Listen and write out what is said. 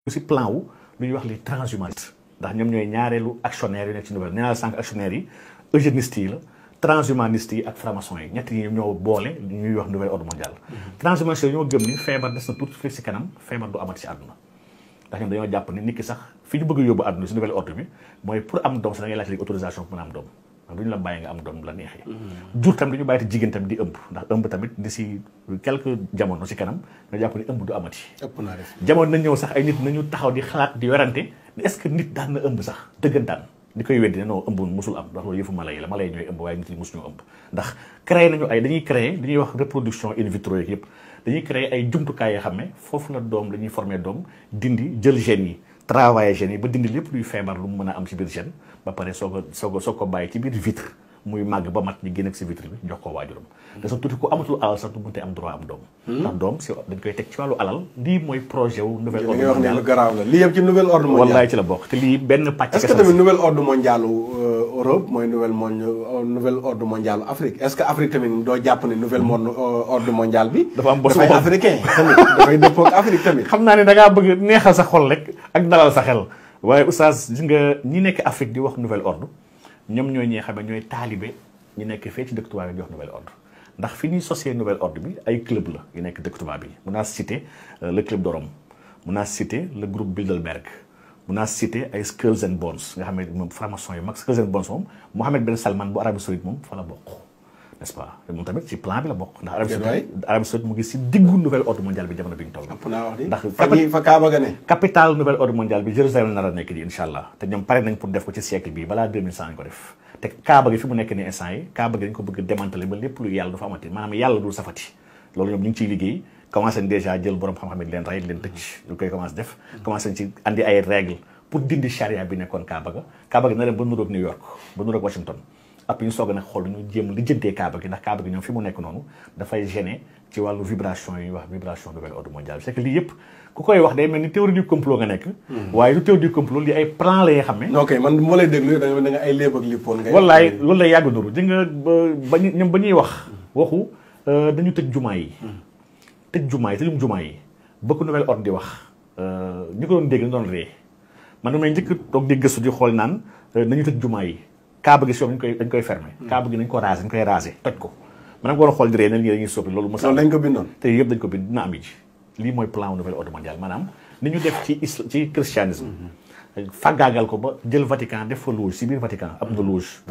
si plan wu lu ñuy wax les transhumanistes ndax ñoom ñooy ñaareelu actionnaire yu nekk ci nouvelle nee naa sànq actionnaires yi eugénistes yi la transhumanistes yi ak franc-maçon yi ñett yi ñoo boole ñuy wax nouvel ordre mondial. transhumanistes yi ñoo gëm ni feebar des na tuuti fii si kanam feebar du amati si àdduna ndax ñoom dañoo jàpp ni nit ki sax fi ñu bëgg a yóbbu àdduna si nouvel ordre bi mooy pour am doom sax da ngay laaj léegi autorisation pour mën a am doom duñu la bàyyi nga am doom la neexee jur tam duñu bàyyi te jigéen tam di ëmb ndax ëmb tamit di si quelques jamono si kanam nga jàpp ni ëmb du amati jamono nañ ñëw sax ay nit nañu taxaw di xalaat di werante est-ce que nit daan na ëmb sax dëggantaan di koy weddi ne non ëmb musul am ndax loolu yëfu mala yi la mala yi ñooy ëmb waaye nit yi musuñoo ëmb ndax créé nañu ay dañuy créé li ñuy wax reproduction in vitro yeeg yëpp dañuy créé ay jumtukaay yoo xam ne foofu la doom la ñuy formé doom dindi jël gènes yi travailler gènes yi ba dindi lépp luy feebar lu mu mën a am ci biir gène ba pare soo ko bàyyi ci biir vitre muy màgg ba mat ñu génn ak si vitre bi jox ko waajuram da sax tuuti ko amatul alal sax du mënte am droit am doom ndax doom si dañ koy teg ci wàllu alal lii mooy projet wu nouvel ordre mondial lu garaaw la lii yëpp ci nouvel ordre mondial wallaay ci la bokk te lii benn pàcc est-ce que tamit nouvel ordre mondial Europe mooy nouvel ordre mondial Afrique est-ce que Afrique tamit doo jàpp ne nouvel ordre mondial bi dafa am bos dafay africain tamit dafay dëppoo ak Afrique tamit xam naa ne da ngaa bëgg neexal sa xol rek ak dalal sa xel waaye oustaz gis nga ñi nekk Afrique di wax nouvel ordre ñoom ñooy ñi nga xam ne ñooy taalibe ñu nekk fee ci dëkk tubaab yi di wax nouvel ordre ndax fi ñuy sosee nouvel ordre bi ay club la yu nekk dëkk tubaab yi mun naa citer le club de Rome mun naa citer le groupe Bilderberg mun naa citer ay Skulls and Bones nga xam ne moom franc-maçon yu mag Skulls and Bones moom Mohammed Ben Salman bu Arabie Saoudite moom fa la bokk n'est-ce pas moom tamit ci plan bi la bokk ndax Arabie Saoudite mu ngi si diggu nouvel ordre mondial bi jamono bi ñu toll ndax fa Kaaba ga ne capital nouvel ordre mondial bi Jérusalem nar a nekk di incha allah te ñoom pare nañ pour def ko ci siècle bi balaa 2100 ñu ko def te Kaaba gi fi mu nekk ni instant yi Kaaba gi dañ ko bëgg démanteler ba lépp lu yàlla du fa amati maanaam yàlla dul safati loolu ñoom ñu ngi ciy liggéey commencé déjà jël borom xam-xam leen rey leen tëj ñu koy commencé def commencé nañ ci andi ay règles pour dindi charia bi nekkoon Kaaba gi na dem ba nuroog New York ba nuroog Washington après ñu soog a nag xool ñu jéem lijjantee Kaaba gi ndax Kaaba gi ñoom fi mu nekk noonu dafay gêner ci wàllu vibration yi ñuy wax vibration nouvel ordre mondial bi c'est que lii yëpp ku koy wax day mel ni théorie du complot nga nekk waaye du théorie du complot li ay plan la yoo xam ne ok man moo lay déglu da nga ay léeb ak lippoon nga wallaay loolu lay yàgg nuru di nga ñoom ba ñuy wax waxu dañu tëj jumaa yi tëjum jumaa yi ba ko nouvel ordre di wax ñi ko doon dégg doon ree man damay njëkk toog di gëstu di xool naan nañu tëj jumaa yi Kaaba gi si dañ koy fermer Kaaba gi dañ ko raser dañ koy raser toj ko man nga war a xool di ree ne lii dañuy soppi loolu mos dañ ko bindoon te yëpp dañ ko bind dina am ji lii mooy plan nouvel ordre mondial maanaam ni ñu def ci christianisme faggaagal ko ba jël Vatican def fa loge si biir Vatican am na loge